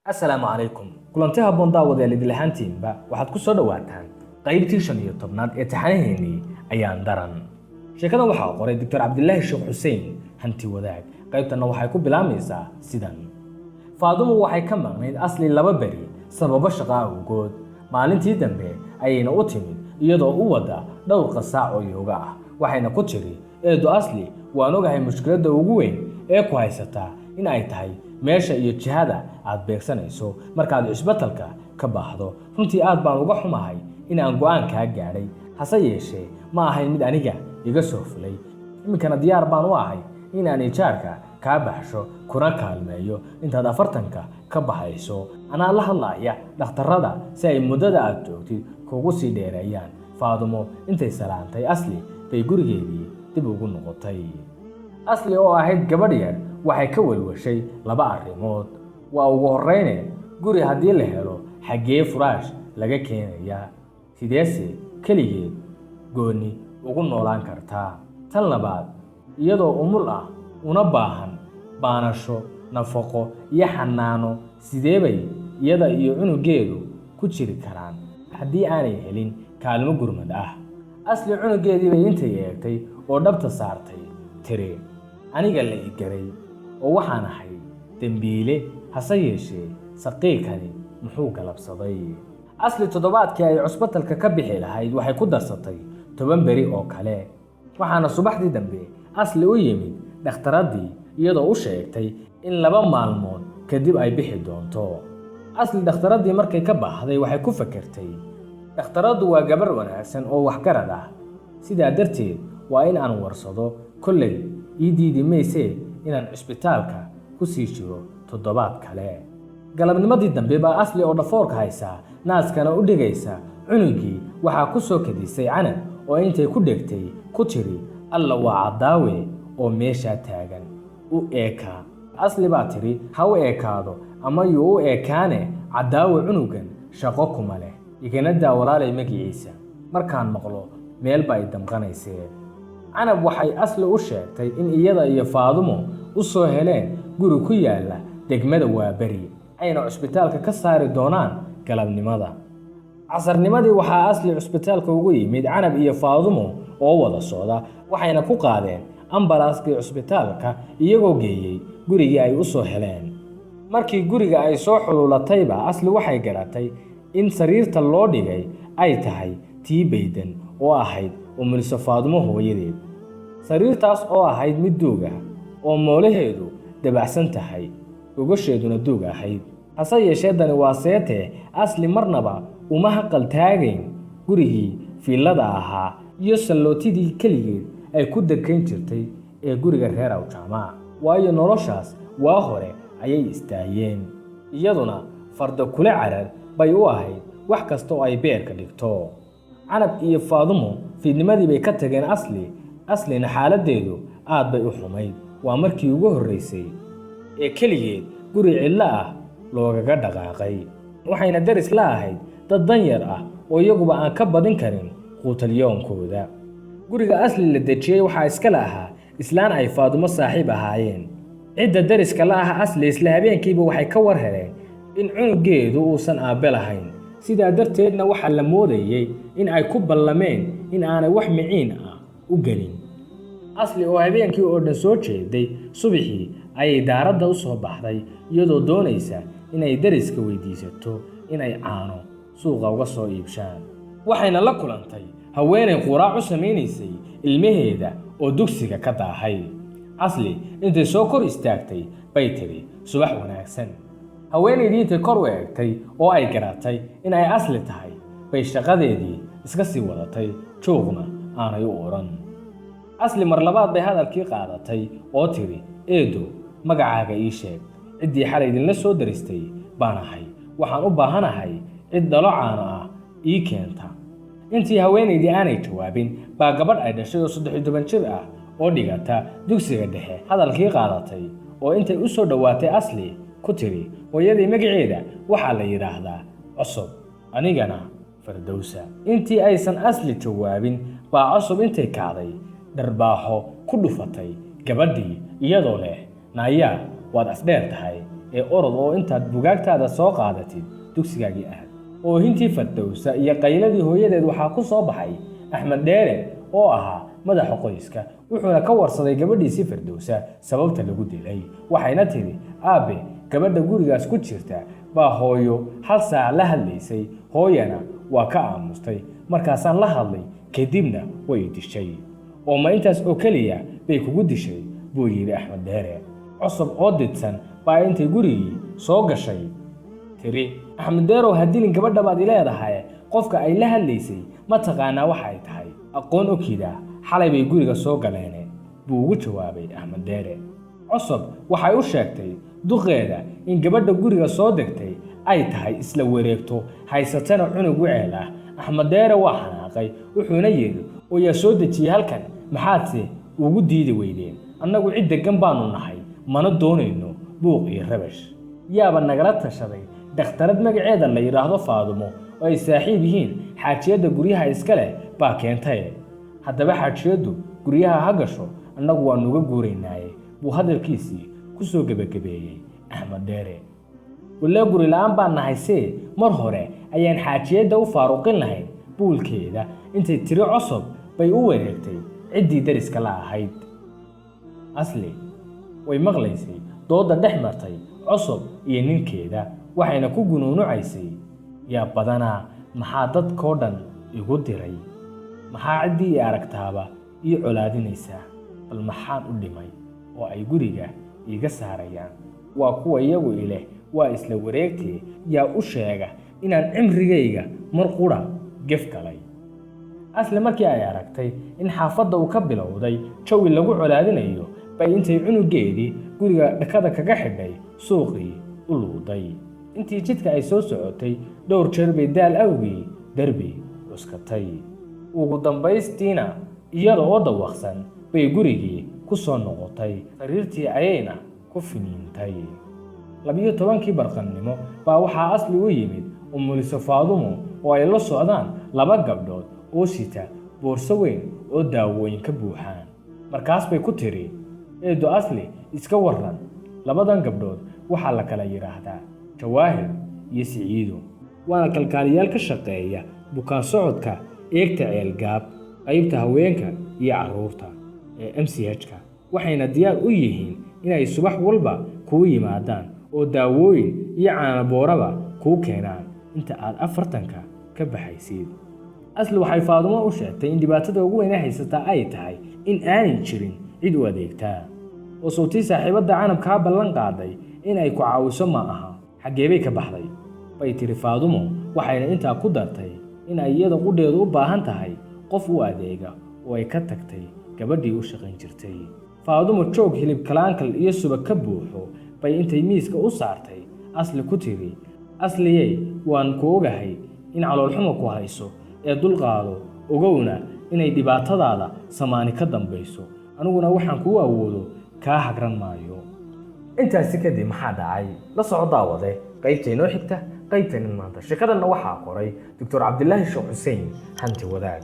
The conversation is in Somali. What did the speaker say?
Asalaamu calaykum, kulanti habboon daawadayaal idil ahaantiinba. Waxaad ku soo dhowaataan qaybtii 15aad ee taxanaheennii Ayaan Daran. Sheekadan waxaa qoray Doctor Cabdilaahi Sheekh Xuseen Hanti Wadaag. Qaybtanna waxay ku bilaamaysaa sidan: Faadumo waxay ka maqnayd Asli 2 beri sababo shaqo awgood. Maalintii dambe ayayna u timid iyadoo u wada dhowr qasaac oo yooga ah, waxayna ku tiri: "Eedo Asli, waan ogahay mushkiladda ugu weyn ee ku haysataa in ay tahay meesha iyo jihada aad beegsanayso markaad cisbitalka ka baxdo. Runtii aad baan uga xumahay in aan go'aan kaa gaadhay, hase yeeshee ma ahayn mid aniga iga soo fulay. Iminkana diyaar baan u ahay in aan ijaarka kaa baxsho kuna kaalmeeyo intaad 40-ka ka baxayso. Anaa la hadlaaya dhakhtarrada si ay muddada aad joogtid kugu sii dheereeyaan." Faadumo intay salaantay Asli bay gurigeedii dib ugu noqotay. Asli oo ahayd gabadh yar waxay ka welwashay laba arrimood. Waa ugu horreyne, guri haddii la helo xaggee furaash laga keenayaa? Sideese keligeed goonni ugu noolaan kartaa? Tan labaad, iyadoo umul ah una baahan baanasho, nafaqo iyo xanaano, sidee bay iyada iyo cunugeedu ku jiri karaan haddii aanay helin kaalmo gurmad ah? Asli cunugeedii bay intay eegtay oo dhabta saartay tiri: "Aniga la i garay oo waxaan ahay dembiile, hase yeeshee saqiirkani muxuu galabsaday?" Asli toddobaadkii ay cusbitalka ka bixi lahayd waxay ku darsatay 10 beri oo kale, waxaana subaxdii dambe Asli u yimid dhakhtaraddii iyadoo u sheegtay in 2 maalmood kadib ay bixi doonto. Asli dhakhtaraddii markay ka baxday waxay ku fakertay: "Dhakhtaraddu waa gabar wanaagsan oo waxgarad ah, sidaa darteed waa in aan warsado. Kolley ii diidi maysee inaan cisbitaalka ku sii jiro toddobaad kale." Galabnimadii dambe baa Asli oo dhafoorka haysaa, naaskana u dhigaysa cunugii, waxaa ku soo kadisay Canab oo intay ku dhegtay ku tiri: "Alla, waa Caddaawe oo meeshaa taagan, u eekaa." Asli baa tiri: "Ha u eekaado ama yuu u eekaane, Caddaawe cunugan shaqo kuma leh. Igana daa walaalay magiciisa, markaan maqlo meel ba ay damqanaysee." Canab waxay Asli u sheegtay in iyada iyo Faadumo u soo heleen guri ku yaalla degmada Waaberi, ayna cusbitaalka ka saari doonaan galabnimada. Casarnimadii waxaa Asli cusbitaalka ugu yimid Canab iyo Faadumo oo wada socda, waxayna ku qaadeen ambalaaskii cusbitaalka iyagoo geeyey gurigii ay u soo heleen. Markii guriga ay soo xuluulatayba, Asli waxay garatay in sariirta loo dhigay ay tahay tii Baydan oo ahayd umuliso Faadumo hooyadeed. Sariirtaas oo ahayd mid duug ah oo moolaheedu dabacsan tahay, gogosheeduna duug ahayd. Hase yeeshee dani waa seetee, Asli marnaba uma haqal taagayn gurigii fiillada ahaa iyo sallootidii keligeed ay ku dekayn jirtay ee guriga reer Awjaamac, waayo noloshaas waa hore ayay istaayeen. Iyaduna farda kula carar bay u ahayd wax kasta oo ay beerka dhigto. Canab iyo Faadumo fiidnimadii bay ka tageen Asli. Aslina xaaladdeedu aad bay u xumayd. Waa markii ugu horraysay ee keligeed guri cidlo ah loogaga dhaqaaqay, waxayna daris la ahayd dad danyar ah oo iyaguba aan ka badin karin quutalyoonkooda. Guriga Asli la dejiyey waxaa iska la ahaa islaan ay Faadumo saaxiib ahaayeen. Cidda dariska la ah Asli isla habeenkiiba waxay ka war heleen in cunugeedu uusan aabbe lahayn, sidaa darteedna waxaa la moodayey in ay ku ballameen in aanay wax miciin ah u gelin. Asli oo habeenkii oo dhan soo jeeday, subaxii ayay daaradda u soo baxday iyadoo doonaysa inay dariska weydiisato inay caano suuqa uga soo iibshaan, waxayna la kulantay haweenay quraac u samaynaysay ilmaheeda oo dugsiga ka daahay. Asli intay soo kor istaagtay bay tidhi: "Subax wanaagsan." Haweenaydii intay kor u eegtay oo ay garatay in ay Asli tahay bay shaqadeedii iska sii wadatay, juuqna aanay u odhan. Asli mar labaad bay hadalkii qaadatay oo tidhi: "Eedo, magacaaga ii sheeg. Ciddii xalay idinla soo daristay baan ahay. Waxaan u baahanahay cid dhalo caano ah ii keenta." Intii haweenaydii aanay jawaabin baa gabadh ay dhashay oo 13 jir ah oo dhigata dugsiga dhexe hadalkii qaadatay oo intay u soo dhowaatay Asli ku tidhi: "Hooyadii magaceeda waxaa la yidhaahdaa Cosob, anigana Fardowsa." Intii aysan Asli jawaabin baa Cosob intay kacday dharbaaxo ku dhufatay gabadhii iyadoo leh: "Naayaa, waad afdheer tahay." Ee orod oo intaad bugaagtaada soo qaadatid dugsigaagii aad. Oohintii Fardowsa iyo qayladii hooyadeed waxaa ku soo baxay Axmed Dheere oo ahaa madaxa qoyska, wuxuuna ka warsaday gabadhiisii Fardowsa sababta lagu dilay. Waxayna tidhi, "Aabe, gabadha gurigaas ku jirta baa hooyo hal saac la hadlaysay, hooyana waa ka aamustay. Markaasaan la hadlay, kadibna way dishay." "Oo ma intaas oo keliya bay kugu dishay?" buu yidhi Axmed Dheere. Cosob oo didsan baa intay gurigii soo gashay tiri, "Axmed Dheerow, ha dilin gabadha baad ileedahay. Qofka ay la hadlaysay ma taqaanaa waxa ay tahay?" "Aqoon okida, xalay bay guriga soo galeene," buu ugu jawaabay Axmed Dheere. Cosob waxay u sheegtay duqeeda in gabadha guriga soo degtay ay tahay isla wareegto, haysatana cunug weceel ah. Axmed Dheere waa xanaaqay, wuxuuna yidhi, "Oo yaa soo dejiyey halkan? Maxaadse ugu diidi weydeen? Annagu cid deggan baanu nahay, mana doonayno buuq iyo rabash. Yaaba nagala tashaday dhakhtarad magaceeda la yidhaahdo Faadumo oo ay saaxiib yihiin xaajiyadda guryaha iska leh baa keentaye. Haddaba xaajiyaddu guryaha ha gasho, annagu waa nuga guuraynaaye," buu hadalkiisii ku soo gebagabeeyey Axmed Dheere. "Walee guri la'aan baan nahaysee, mar hore ayaan xaajiyadda u faaruqin lahayn buulkeeda," intay tiri Cosob bay u wareegtay ciddii dariska la ahayd. Asli way maqlaysay doodda dhex martay Cosob iyo ninkeeda, waxayna ku gunuunucaysay, "Yaa badanaa, maxaa dadkoo dhan igu diray? Maxaa ciddii i aragtaaba ii colaadinaysaa? Bal maxaan u dhimay oo ay guriga iiga saarayaan? Waa kuwa iyagu ileh waa isla wareegtee. Yaa u sheega inaan cimrigayga mar qura gef galay?" Asli markii ay aragtay in xaafadda uu ka bilowday jawi lagu colaadinayo bay intay cunugeedii guriga dhakada kaga xidhay suuqii u luuday. Intii jidka ay soo socotay dhowr jeer bay daal awgii derbi cuskatay. Ugu dambaystiina iyada oo dawaqsan bay gurigii ku soo noqotay, sariirtii ayayna ku finiintay. 12-kii barqannimo baa waxaa Asli u yimid umuliso Faadumo oo ay la socdaan laba gabdhood oo sita boorso weyn oo daawooyin ka buuxaan. Markaas bay ku tiri, "Eedo Asli, iska warran. Labadan gabdhood waxaa la kala yidhaahdaa Jawaahir iyo Siciido, waana kalkaaliyaal ka shaqeeya bukaan socodka Eegta Ceelgaab, qaybta haweenka iyo carruurta ee MCH-ka, waxayna diyaar u yihiin inay subax walba kuu yimaadaan oo daawooyin iyo caanabooraba kuu keenaan inta aad 40-ka ka baxaysid." Asli waxay Faadumo u sheegtay in dhibaatada ugu weyn ee haysataa ay tahay in aanay jirin cid u adeegtaa. "Oo sawtii saaxiibadda Canab kaa ballan qaaday in ay ku caawiso ma aha? Xaggee bay ka baxday?" bay tiri Faadumo. Waxayna intaa ku dartay in ay iyada qudheedu u baahan tahay qof u adeega oo ay ka tagtay gabadhii u shaqayn jirtay. Faadumo joog hilib kalaankal iyo subag ka buuxo bay intay miiska u saartay Asli ku tiri, "Asliyey, waan ku ogahay in caloolxuma ku hayso ee dulqaado, ogowna inay dhibaatadaada samaani ka dambayso. Aniguna waxaan kuu awoodo kaa hagran maayo." Intaasi kadib maxaa dhacay? La soco, daawade, qaybta inoo xigta qaybtanin maanta. Sheekadanna waxaa qoray Doctor Cabdilaahi Sheekh Xuseen Hanti Wadaag.